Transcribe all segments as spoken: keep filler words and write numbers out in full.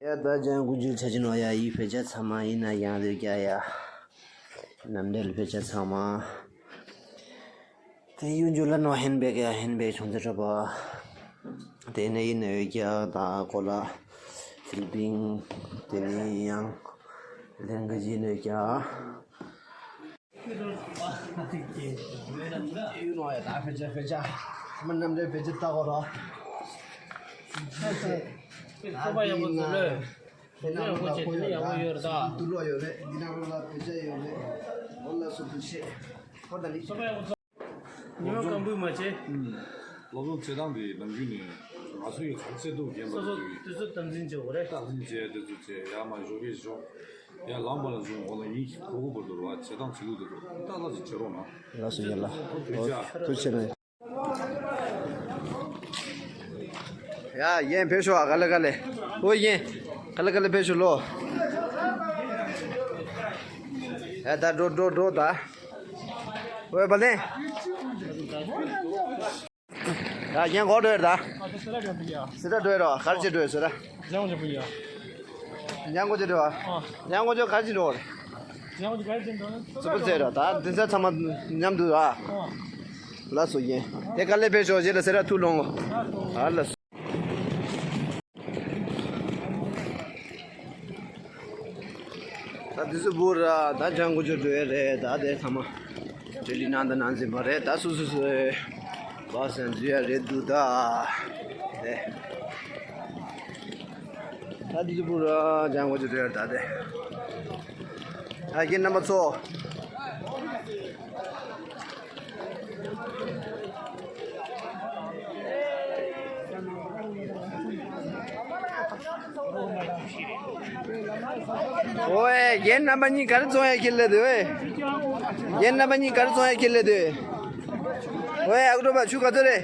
ཡ་ད་ཅང་ཀུ་ཅུ་ཆ་ཅི་ནོ་ཡ་ཡི་ཕེ་ཆ་ཚང་མ་ཡིན་ན་ཡང་རེ་རྒྱ་ཡ། རྣམ་འགྲེལ་ཕེ་ཆ་ཚང་མ། དེ་ཡུན་ཇུ་ལ་ནོ་ཧན་བེག་ཡ་ཧན་བེག་ཆུང་ཚེ་གྲོགས་པ། དེ་ནས་ཡིན་ནོ་ཡོད་རྒྱ་ད་གོ་ལ། ཧྥི་ལི་པིན། དེ་ནས་ཡང་། ལན་གི་ཡིན་ནོ་ཡོད་རྒྱ། ཡུལ་ནང་ཡ་ད་ཕེ་ཆ་ཕེ་ཆ། མི་རྣམས་ལས་ཕེ་ཆ་ལྟ་གོ་རོ། སོ་པ་ཡག་པོ་བཟོ་ལོས། ཕེ་ཆ་ཡག་པོ་བྱེད་དེ་ནི་ཡག་པོ་ཡོད་རེད་ད། དུ་ལོ་ཡོད་རེད། འདི་ནང་ལ་ཕེ་ཆ་ཡོད་རེད། འོ་ལ་སོ་དུ་ཆེ། ཧོ་ད་ནི། སོ་པ་ཡག་པོ་བཟོ། ཉི་མ་སྐམ་པོས་མ་བྱེད། སློབ་སྦྱོང་བྱེད་སྟངས་དེ་ནམ་རྒྱུན་ནས་ང་ཚོ་ཡི་ག་ཚད་འདུག་རྒན་པ་སོ་སོ་དེ་ཚོ་དེ་ཚོ་སྟངས་འཛིན་བྱེད་དགོས་རེད། སྟངས་འཛིན་བྱས་དེ་ཚོ་བྱས་ཡ་མ་ཞོག་གེ་ཞོག་ཡ་ལངས་པ་ལ་བཟུང་འོ་ལ་ཡིན་གོ་གོ་བར་དུ་ར་བྱེད་སྟངས་བྱེད་ལུགས་དེ་ཚོ་ཏག་ཏག་ཅིག་བྱེད་རོགས་གནང་། ལགས་སོ་ཡ་ལ། ཐུགས་རྗེ་ཆེ། ཡ་ཡན་ཕེབས་ཤོག་ཨ་ག་ལེ་ག་ལེ། ཨོ་ཡན། ག་ལེ་ག་ལེ་ཕེབས་ཤོག་ལོ། ཡ་ད་འགྲོ་འགྲོ་འགྲོ་ད། ཨོ་བ་ལེན། ཡ་ཡན་གོ་འགྲོ་ཡ་ད། སེ་ར་འགྲོ་ཡ་རོ་གར་ཅི་འགྲོ་ཡ་སེ་ར། ལྗང་གུ་ཅི་འགྲོ་བ། ལྗང་གུ་ཅི་འགྲོ་བ། ལྗང་གུ་ཅི་ག་ཅི་འགྲོ་བ། ལྗང་གུ་ཅི་ག་ཅི་འགྲོ་བ། སུ་པ་ཟེར་ར་ད་འདི་ཚ་ཚང་མ་མཉམ་དུ་ཨ། ལ་སོ་ཡིན། དེ་ག་ལེ་ཕེ་ཤོ་ཞེ་ལ་སེ་ར་ཐུ་ལོང་གོ། ཨ་ལ་སོ། ད་འདི་ཚོ་བུ་ར་ད་ལྗང་གུ་ཅི་འགྲོ་ཡ་རེད་ད་དེ་ཚང་མ། ཇེ་ལི་ནང་དང་ནང་འཛིན་པ་རེད་ད་སུ་སུ་སུ། བ་སན་འཛུལ་ཡ་རེད་འདུག་ད། དེ། ད་འདི་ཚོ་བུ་ར་ལྗང་གུ་ཅི་འགྲོ་ཡ་ད་དེ། ད་ཁྱེད་རྣམ་པ་ཚོ། ཨོའེ། རྒན་རྣམ་པ་གཉིས་ག་རེ་བཙོང་ཡ་ཁྱེར་ལེ་དེ་ཨོའེ། རྒན་རྣམ་པ་གཉིས་ག་རེ་བཙོང་ཡ་ཁྱེར་ལེ་དེ། ཨོའེ། ཨ་ཀྲོ་པ་ཆུ་ག་ཚོད་རེད།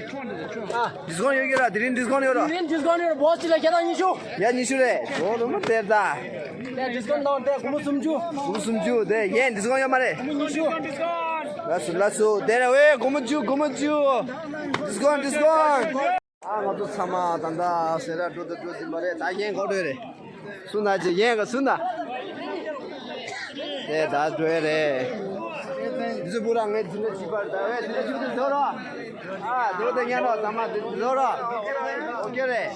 ཌིས་ཀོན་ཡོད་ཀྱི་ར། དེ་རིང་ཌིས་ཀོན་ཡོད་ར། དེ་རིང་ཌིས་ཀོན་ཡོད་ར། བོ་སི་ལ་ཁྱེད་རང་ཉི་ཤུ། ཡ་ཉི་ཤུ་རེད། འོ་ལོ་མ་དེར་ད། ཡ་ཌིས་ཀོན་དང་དེ་སྒོར་མོ་སུམ་ཅུ། སྒོར་མོ་སུམ་ཅུ་དེ་ཡན་ཌིས་ཀོན་ཡོད་མ་རེད། སྒོར་མོ་ཉི་ཤུ། ལགས་སོ་ལགས་སོ་དེ་ར་ཝེ་སྒོར་མོ་བཅུ་སྒོར་མོ་བཅུ། ཌིས་ཀོན་ཌིས་ཀོན། ཨ་ང་ཚོ་ཚང་མ་ད་ལྟ་སེ་ར་འགྲོ་དང་འགྲོ་བཞིན་པ་རེད། ད་ཡན་གོ་འགྲོ་རེད། སུ་ན་ཅི་ཡན་ག་སུ་ན། དེ་ད་འགྲོ་ཡ་རེད། འདི་ཚོ་བུ་ར་ངའི་འཛིན་གྲྭ་གཅིག་པ་རེད། ད་ཝེ་འཛིན་གྲྭ་གཅིག་པ་འགྲོ་རོགས། ཨ་འགྲོ་དང་ཉན་རོགས་ཚང་མ་འགྲོ་རོགས། ཨོ་ཁེ་རེད།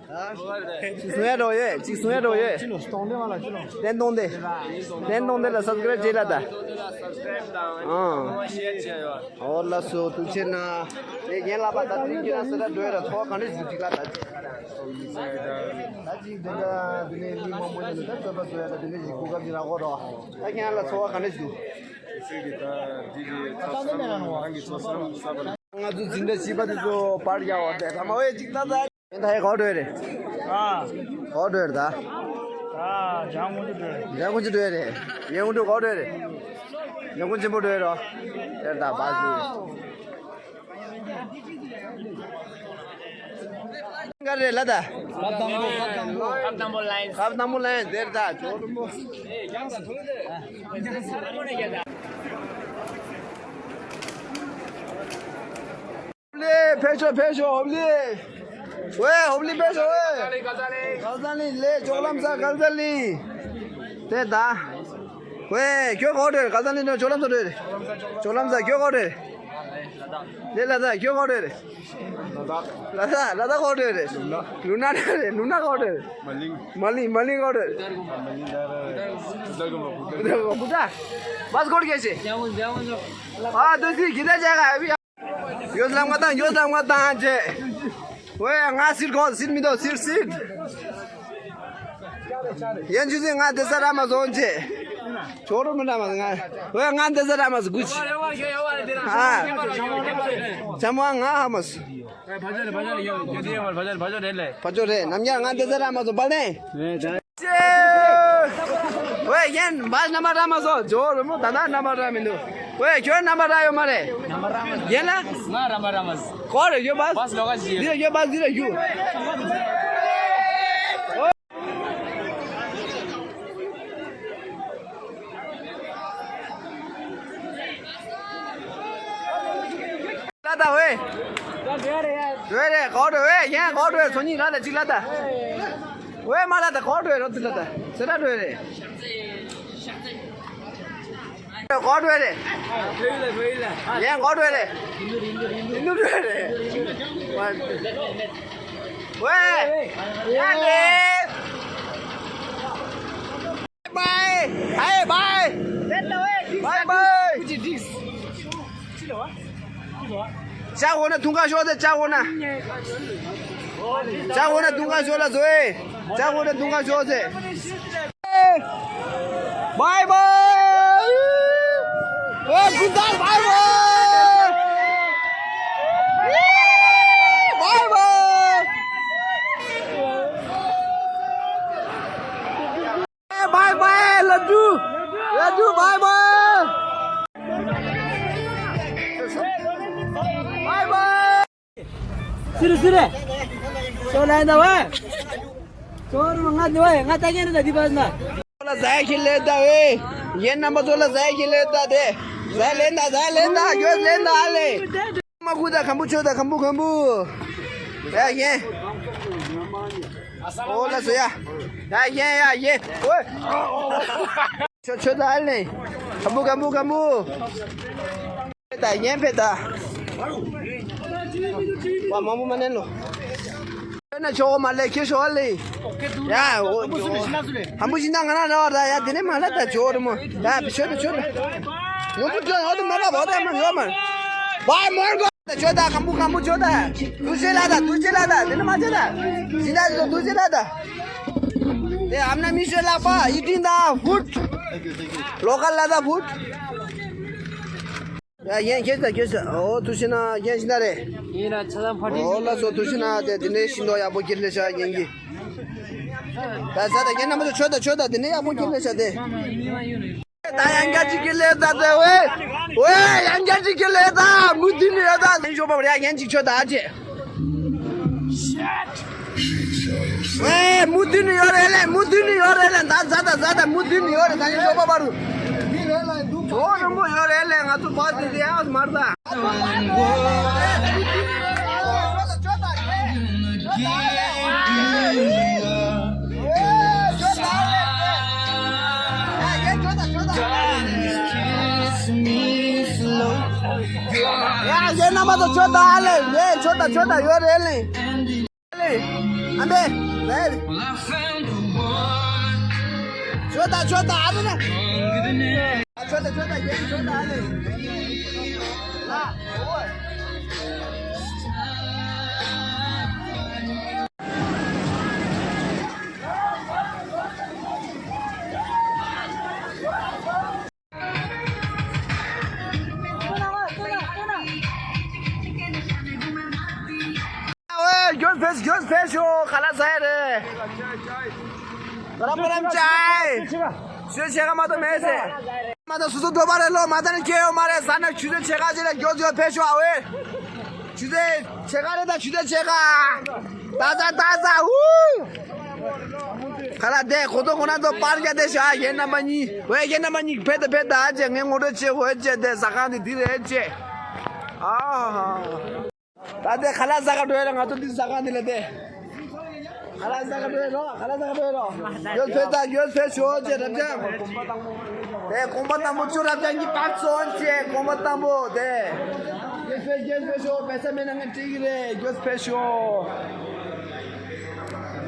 གཅིག་གསུང་ཡ་འགྲོ་ཡོད། གཅིག་གསུང་ཡ་འགྲོ་ཡོད། བསྟན་སྟོང་དེ། བསྟན་སྟོང་དེ་ལ་སབ་སི་ཀ་རབ་བྱེད་ལ་ད། ཨང་། ཨོ་ལགས་སོ་ཐུགས་རྗེ་གནང་། དེ་རྒན་ལགས་པ་ད་དེ་རིང་ཁྱེད་རང་སེ་ར་འགྲོ་ཡ་ར་ཚོར་བ་ག་འདྲ་ཞིག་འདུག་ཅིག་ལ་ད། ད་ཅིག་འདི་འདྲ་འདི་ནས་མི་མང་པོ་ཡོད་ནས་ད་རྩོད་པ་བཟོ་ཡ་ད་འདི་འདྲ་ཞིག་གོ་སྐབས་ཅིག་རག་གོ་རོགས། ད་ཁྱེད་རང་ལ་ཚོར་བ་ག་འདྲ་ཞིག་འདུག་ད་འདི་གི་ཚབ་སམ་རང་གི་ཚོ་སམ་ས་བ་ལ། ང་ཚོ་འཛིན་གྲྭ་བཞི་པ་དེ་ཚོ་པར་རྒྱག་བར་དེ་ཐ་མ་ཝེ་ཅིག་ད་ད། ཡིན་ད་ཧེ་གོ་འགྲོ་ཡ་རེད། ཨ། གོ་འགྲོ་ཡ་རེད་ད། ཨ། ལྗང་ཁུ་ཅི་འགྲོ་ཡ་རེད། ལྗང་ཁུ་ཅི་འགྲོ་ཡ་རེད། ཡང་ཁུ་འགྲོ་གོ་འགྲོ་ཡ་རེད། ལྗང་ཁུ་ཆེན་པོ་འགྲོ་ཡ་རོ། དེར་ད་བ་ཟི། ག་རེ་ལ་ད། ཁབ་དང་པོ་ཁབ་དང་པོ། ཁབ་དང་པོ་ལ་ཡིན། ཁབ་དང་པོ་ལ་ཡིན་དེར་ད་ཇོ་རུ་མོ། ཧོབ་ལི་ཕེབས་ཤོག་ཕེབས་ཤོག་ཧོབ་ལི། ཝེ་ཧོབ་ལི་ཕེབས་ཤོག་ཝེ། ཀ་ཟ་ལི་ལེ་ཅོག་ལམ་ས་ཀ་ཟ་ལི། དེ་ད། ཝེ་ཁྱོད་ག་པར་འགྲོ་རེད། ཀ་ཟ་ལི་ནས་ཅོག་ལམ་ས་འགྲོ་རེད། ཅོག་ལམ་ས་ཁྱོད་ག་པར་འགྲོ་རེད། ལེ་ལ་ད་ཁྱོད་ག་པར་འགྲོ་རེད། ལ་ད་ལ་ད་ག་པར་འགྲོ་རེད། ལུ་ན་འགྲོ་རེད། ལུ་ན་ག་པར་འགྲོ་རེད། མ་ལིང་། མ་ལིང་མ་ལིང་ག་པར་འགྲོ་རེད། བུ་ད་བུ་ད་བུ་ད་བུ་ད། ཨ་དུ་སི་གི་ད་ཅག་ག་ཡོད་ལམ་ང་དང་ཡོད་ལམ་ང་དང་ཅེ། ཝེ་ང་སིར་གོ་སིར་མི་དོ་སིར་སིར། ཡན་ཆུ་སི་ང་དེ་ས་ར་མ་ཟོན་ཅེ། ཆོ་རོ་མི་འདྲ་མ་ང་། ཝེ་ང་དེ་ས་ར་མ་ཟོ་གུ་ཅི། ཨ། ཅམ་བ་ང་ཧ་མ་སོ། ཕ་ཇོ་རེ་ནམ་ཡང་ང་དེ་ས་ར་མ་ཟོ་པ་ལེ། ཅེ། ཝེ་ཡན་བ་རྣམ་པ་ར་མ་སོ་ཇོ་རུ་མོ་ད་ན་རྣམ་པ་ར་མི་འདུག་ཝེ་ཁྱོད་རྣམ་པ་ར་ཡོད་མ་རེད། ཡན་ལ། ང་ར་མ་ར་མ་སོ། གོ་རེ་ཡོད་པ། བ་སི་ལོ་ག་ཞིག་འདི་རེ་ཡོད་པ་འདི་རེ་ཡོད། ལ་ད་ཝེ། ཝེ་རེ་གོ་རེ་ཝེ་ཡན་གོ་རེ་ཚོ་གཉིས་ལ་ད་ཅིག་ལ་ད། ཝེ་མ་ལ་ད་གོ་འགྲོ་རོ་ཏི་ལ་ད་སེ་ར་འགྲོ་རེ། གོ་འགྲོ་རེ། ཡན་གོ་འགྲོ་རེ། ཡིན་འགྲོ་རེ། ཝེ། ཡ་ལེ། Bye. Hey, bye. Bye, bye. ཅག་འོ་ན་དུང་ཁ་ཤོར་ཏེ་ཅག་འོ་ན། ཅག་འོ་ན་དུང་ཁ་ཤོར་ལ་བཟོ་ཨེ། ཅག་འོ་ན་དུང་ཁ་ཤོར་ཏེ། Bye, bye. ཨེ་good night, bye, bye. Bye, bye. Bye bye, Laddu. Laddu, bye bye. Bye bye. Siri, siri. So, nai da wa. So, nga ni wa, nga ta ngen da di ba na. La zai ki le da we. Yen na ma so la zai ki le da de. Zai le da, zai le da, yo le da le. མ་ཁུ་ད་ཁམ་བུ་ཆོ་ད་ཁམ་བུ་ཁམ་བུ། ཡ་ཡེ། ཨོ་ལ་སོ་ཡ། ཡ་ཡེ་ཡ་ཡེ། ཨོ། ཆོ་ཆོ་ད་ཨ་ལེ། ཁམ་བུ་ཁམ་བུ་ཁམ་བུ། ད་ཡེ་ཕེ་ད། བ་མང་པོ་མ་ནན་ལོ། ན་ཆོག་མ་ལེ་ཁྱེར་ཤོག་ལེ། ཡ། ཧམ་པུ་ཤི་ན་ང་ན་ར་བ་ར་ཡ་དེ་ནས་མ་ལ་ད་ཆོག་རི་མོ། ཡ་ཆོད་ད་ཆོད་ད། ངོ་བོ་ཅོ་ཡོད་དུ་མ་ལ་བོ་ད་མ་ཡོད་མ། བ་མོར་གོ། ཆོད་ད་ཁམ་པུ་ཁམ་པུ་ཆོད་ད། དུ་ཤེ་ལ་ད་དུ་ཤེ་ལ་ད་དེ་ནས་མ་ཆོད་ད། ཤི་ན་ཆོད་དུ་ཤེ་ལ་ད། དེ་ཨམ་ན་མི་ཤེ་ལ་པ་ཡི་ཏིང་ད་ཧུད། ལོ་ཀལ་ལ་ད་ཧུད། ཡ་ཡན་ཁྱེད་ད་ཁྱེད་ད་ཨོ་ཐུ་ཤི་ན་ཡན་ཤི་ན་རེ། ཡིན་ན་ཆ་ཚང་ཕ་ཏི། ཨོ་ལ་སོ་ཐུ་ཤི་ན་དེ་དེ་ནས་ཤི་ནོ་ཡག་པོ་ཁྱེར་ལེ་ཤ་ཡན་གི། ད་ས་ད་ཡན་ན་མ་ཆོ་ཆོ་ད་ཆོ་ད་དེ་ནས་ཡག་པོ་ཁྱེར་ལེ་ཤ་དེ། ད་ཡན་ག་ཅིག་ཁྱེར་ལེ་ད་དེ་ཝེ། ཝེ་ཡན་ག་ཅིག་ཁྱེར་ལེ་ད་མུ་དི་ནི་ཡ་ད་ནི་ཤོ་པ་ཡ་ཡན་ཅིག་ཆོ་ད་ཨ་ཅེ། ཝེ། མུ་དུན་ཡོད་རེད་ལེ། མུ་དུན་ཡོད་རེད་ལེ། ད་ཛ་ད་ཛ་ད་མུ་དུན་ཡོད་རེད། ད་ཡིན་ཞོགས་པ་བར། ཇོ་རིན་པོ་ཡོད་རེད་ལེ། ང་ཚོ་བར་དུ་དེ་ཡང་མར་ད། ཡ་གཞན་རྣམ་པ་ཚོ་ཇོ་ད་ལེ། ཇོ་ད་ཇོ་ད་ཡོད་རེད་ལེ། ཨ་འདྲེ། ཆོད་ད་ཆོད་ད་ཨ་རུ་ན། ཆོད་ད་ཆོད་ད་རྒན་ཆོད་ད་ཨ་ལེ། ལ། ཨོའི། མགྱོགས་ཕེབས་མགྱོགས་ཕེབས་ཤོག་ག་ལ་ཟ་ཡ་རེད། རམ་རམ་ཅའི། སུས་ཆེ་ག་མ་གཏོགས་མེད་ཟེར། མ་གཏོགས་སུ་སུ་འདོད་པ་རེད་ལོ། མ་ད་ནི་སྐྱེ་ཡོད་མ་རེད། ཟ་ན་ཆུ་ཚོད་ཕྱེད་ཀ་ཅིག་ལ་མགྱོགས་མགྱོགས་ཕེབས་ཤོག་ཨོའི། ཆུ་ཚོད་ཕྱེད་ཀ་རེད་ད་ཆུ་ཚོད་ཕྱེད་ཀ་ད་ད་ད་ད་ཧུ། ག་ལ་དེ་གོ་ཐོ་གོ་ན་ཚོ་པར་རྒྱག་དེ་ཤ་ཡེ་རྣམ་པ་གཉིས། ཝེ་ཡེ་རྣམ་པ་གཉིས་ཕེ་ད་ཕེ་ད་ཨ་ཅེ། ངས་ངོ་སྤྲོད་བྱེད་འོ་ཅེ། དེ་ཟ་ཁང་དེ་འདི་རེད་ཅེ། ཨ་ཧ། ད་དེ་ག་ལ་ཟ་ག་འགྲོ་ཡ་ར། ང་ཚོ་འདི་ཟ་ཁང་འདི་ལ་དེ། ག་ལ་ཟ་ག་འགྲོ་ཡ་རོ། ག་ལ་ཟ་ག་འགྲོ་ཡ་རོ། ཡོད་ཕེ་ད་ཡོད་ཕེ་ཤོ་ཅེ་རབ་ཅང་། དེ་གོམ་པ་དང་པོ་ཅོ་རབ་ཅང་གི་པར་ཚོན་ཅེ་གོམ་པ་དང་པོ་དེ། ཡོད་ཕེ་ཡོད་ཕེ་ཤོ་པེ་ས་མེད་ན་ངས་སྤྲད་གི་རེད། ཡོད་ཕེ་ཤོ།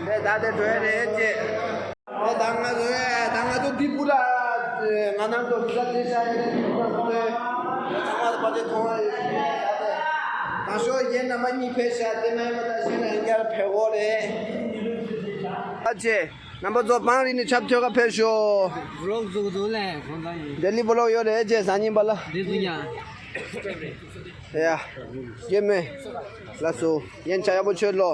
དེ་ད་དེ་འགྲོ་ཡ་རེད་ཅེ། ཨོ་ད་ང་ཚོ་ཨེ་ད་ང་ཚོ་འདི་བུ་ར་ང་རང་ཚོ་བི་ཟ་དེ་ཤ་ཡེ་རེད། ཚང་མ་ཚོ་ཕལ་ཆེར་མཐོང་བ་ཡོད། ད་ཤོ་ཡེ་རྣམ་པ་གཉིས་ཕེབས་ཤག་དེ་མ་ཡིན་པ་ད་ཤི་ན་ཡང་བསྐྱར་ཕེབས་འོ་རེད། ཨ་ཅེ། རྣམ་པ་ཚོ་པང་རིས་ནས་ཆབ་ཐོས་ཀ་ཕེབས་ཤོག་ཝི་ལོག་བཟོ་གི་འདུག་ལེ་ཁོང་ཚང་ཡིན། ལྡི་ལི་ཝི་ལོག་ཡོད་རེད་ཅེ་སང་ཉིན་པ་ལ། འདི་འདུག་ཡ། ཡ། ཡེ་མེ། ལགས་སོ། ཡན་ཆ་ཡག་པོ་ཆོད་ལོ།